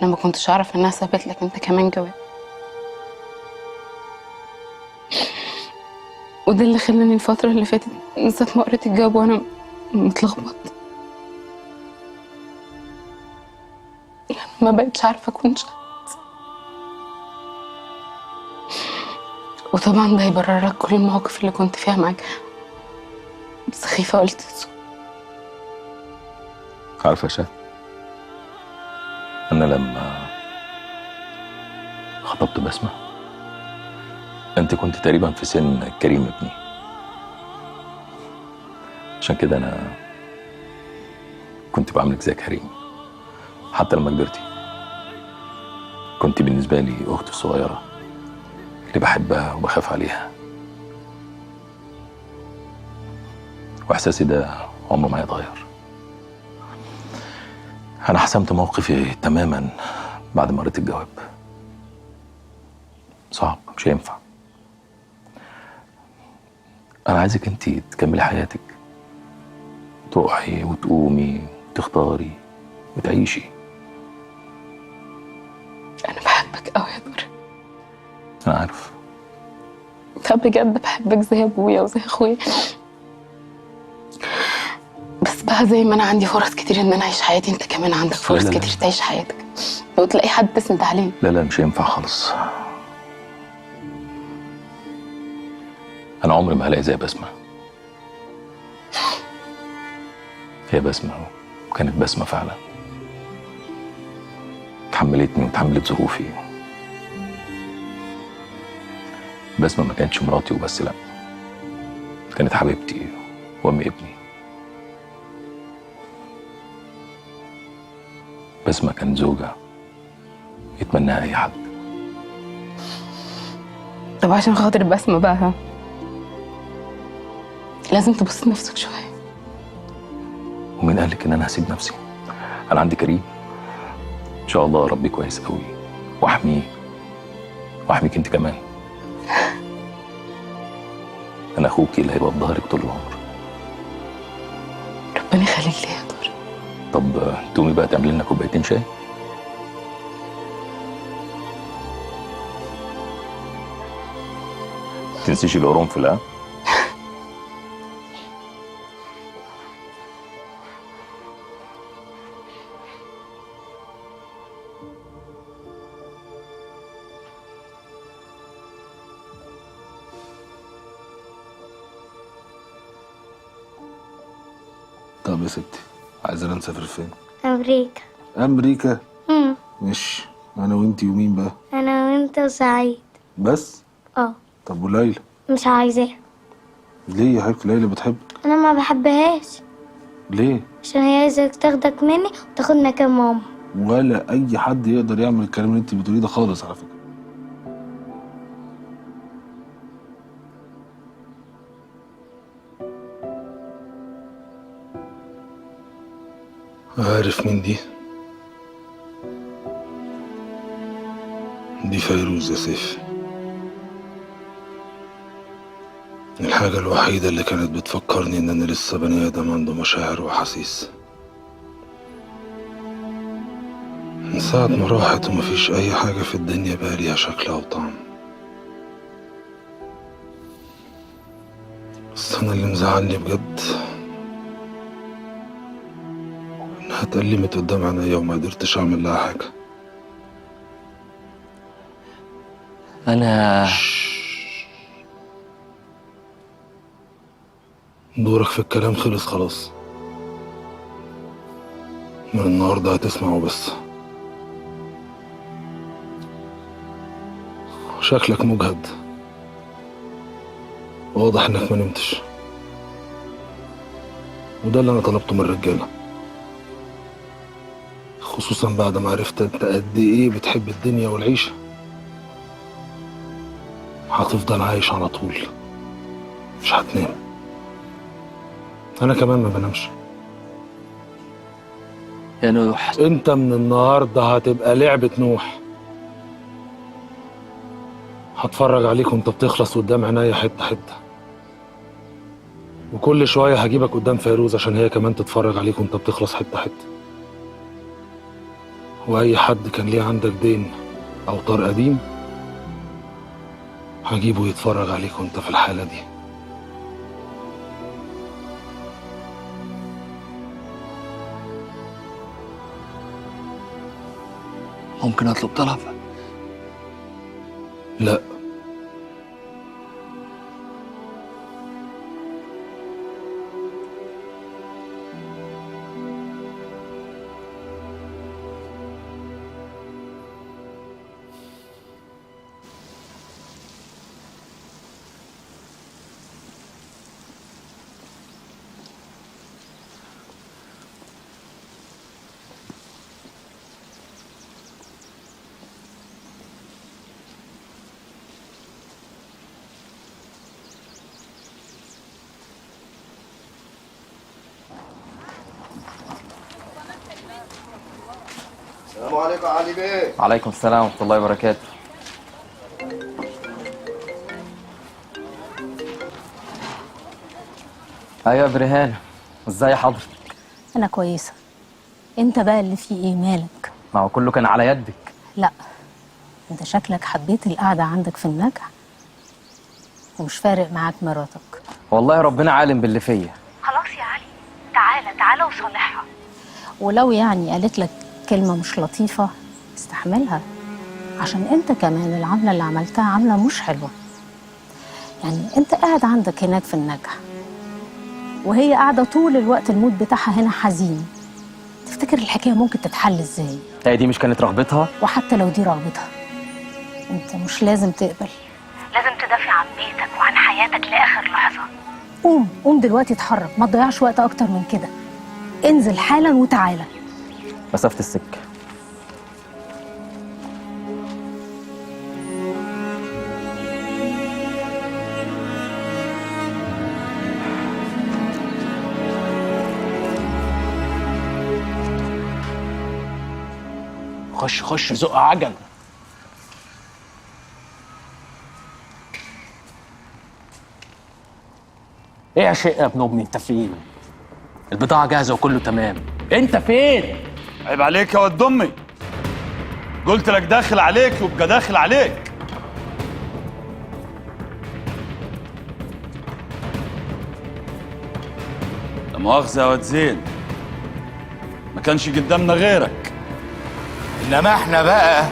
انا ما كنتش اعرف انها سابت لك انت كمان جواب، وده اللي خلاني الفترة اللي فاتت من ساعة ما قريت الجواب وانا متلخبط، ما بقتش عارفه اكون شهد. وطبعا ده يبرر لك كل المواقف اللي كنت فيها معاك سخيفة قلت. عارفه يا شهد، انا لما خطبت بسمه انت كنت تقريبا في سن كريم ابني، عشان كده انا كنت بعاملك زي كريم. حتى لما كبرتي كنت بالنسبة لي اختي الصغيرة اللي بحبها وبخاف عليها، واحساسي ده عمره ما هيتغير. انا حسمت موقفي تماما بعد ما قريت الجواب. صعب، مش هينفع. انا عايزك انت تكملي حياتك، تروحي وتقومي وتختاري وتعيشي. انا بحبك قوي يا دورة. انا عارف. طب بجد بحبك زي ابويا وزي اخويا، بس بقى زي ما انا عندي فرص كتير ان انا اعيش حياتي، انت كمان عندك فرص كتير تعيش حياتك وتلاقي حد تسند عليه. لا لا مش هينفع خالص. انا عمري ما هلاقي زي بسمه. هي بسمه، وكانت بسمه فعلا، تحملتني وتحملت ظروفي. بسمه ما كانتش مراتي وبس، لا، كانت حبيبتي وام ابني. بسمه كانت زوجة يتمناها اي حد. طب عشان خاطر بسمه بقى لازم تبص لنفسك شوية. ومين قالك ان انا هسيب نفسي؟ انا عندي كريم ان شاء الله اربيه كويس قوي واحميه، واحميك انت كمان. انا اخوكي اللي هيبقى في ظهرك طول العمر. ربنا يخليك ليا يا دورة. طب تقومي بقى تعملي لنا كوبايتين شاي؟ تنسيش القرنفل. ها؟ طب يا ستي، عايزانا نسافر فين؟ امريكا. امريكا؟ ماشي. انا وانتي ومين بقى؟ انا وانت وسعيد بس؟ اه. طب وليلى؟ مش عايزاها. ليه يا حبيبتي؟ ليلى بتحبك. انا ما بحبهاش. ليه؟ عشان هي عايزة تاخدك مني وتاخد مكان ماما. ولا اي حد يقدر يعمل الكلام اللي انت بتقوليه ده خالص على فكرة. عارف مين دي؟ دي فيروز يا سيف. الحاجة الوحيدة اللي كانت بتفكرني إن أنا لسه بني آدم عنده مشاعر وأحاسيس. من ساعة ما راحت ومفيش أي حاجة في الدنيا بقى ليها شكل أو طعم. بس أنا اللي مزعلني بجد إنها اتألمت قدام عينيا وما قدرتش أعمل لها حاجة. أنا دورك في الكلام خلص خلاص. من النهارده هتسمع وبس. شكلك مجهد، واضح انك ما نمتش، وده اللي انا طلبته من الرجالة، خصوصا بعد ما عرفت انت قد ايه بتحب الدنيا والعيشه. هتفضل عايش على طول، مش هتنام. انا كمان ما بنامش يا نوح. انت من النهارده هتبقى لعبه نوح. هتفرج عليك وانت بتخلص قدام عينيا حتة حتة، وكل شوية هجيبك قدام فيروز عشان هي كمان تتفرج عليك وانت بتخلص حتة حتة. واي حد كان ليه عندك دين او طار قديم هجيبه يتفرج عليك وانت في الحالة دي. ممكن اطلب طلب؟ لا. السلام عليكم يا علي بيه. عليكم السلام ورحمة الله وبركاته. ايوه يا برهان، ازاي حضرتك؟ أنا كويسة. أنت بقى اللي فيه إيه، مالك؟ ما هو كله كان على يدك. لا، أنت شكلك حبيت القعدة عندك في النجع ومش فارق معاك مراتك. والله ربنا عالم باللي فيا. خلاص يا علي، تعالى تعالى وصالحها. ولو يعني قالت لك كلمة مش لطيفة استحملها، عشان أنت كمان العملة اللي عملتها عملة مش حلوة. يعني أنت قاعد عندك هناك في النجع وهي قاعدة طول الوقت المود بتاعها هنا حزين. تفتكر الحكاية ممكن تتحل ازاي؟ هي دي مش كانت رغبتها؟ وحتى لو دي رغبتها انت مش لازم تقبل، لازم تدافع عن بيتك وعن حياتك لآخر لحظة. قوم قوم دلوقتي، اتحرك، ما تضيعش وقت أكتر من كده. انزل حالا وتعالى. مسافة السكة. خش خش زق عجل. ايه يا شيخ يا ابن امي، انت فين؟ البضاعة جاهزة وكله تمام، انت فين؟ عيب عليك يا ود امي، قلت لك داخل عليك وابقى داخل عليك. لا مؤاخذة يا واد زين، ما كانش قدامنا غيرك. انما احنا بقى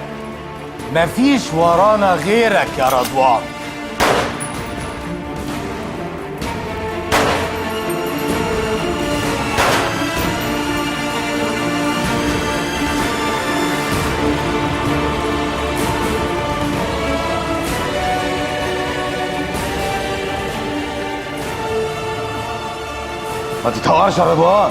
مفيش ورانا غيرك يا رضوان. ما تتهورش يا رضوان.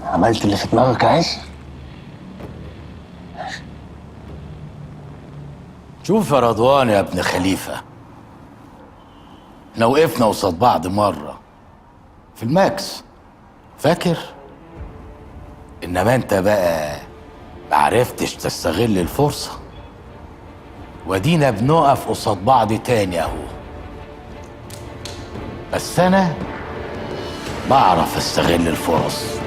عملت اللي في دماغك يا عز؟ شوف يا رضوان يا ابن خليفة، احنا وقفنا قصاد بعض مرة في الماكس، فاكر؟ انما انت بقى معرفتش تستغل الفرصة، ودينا بنقف قصاد بعض تاني اهو. بس انا بعرف استغل الفرص.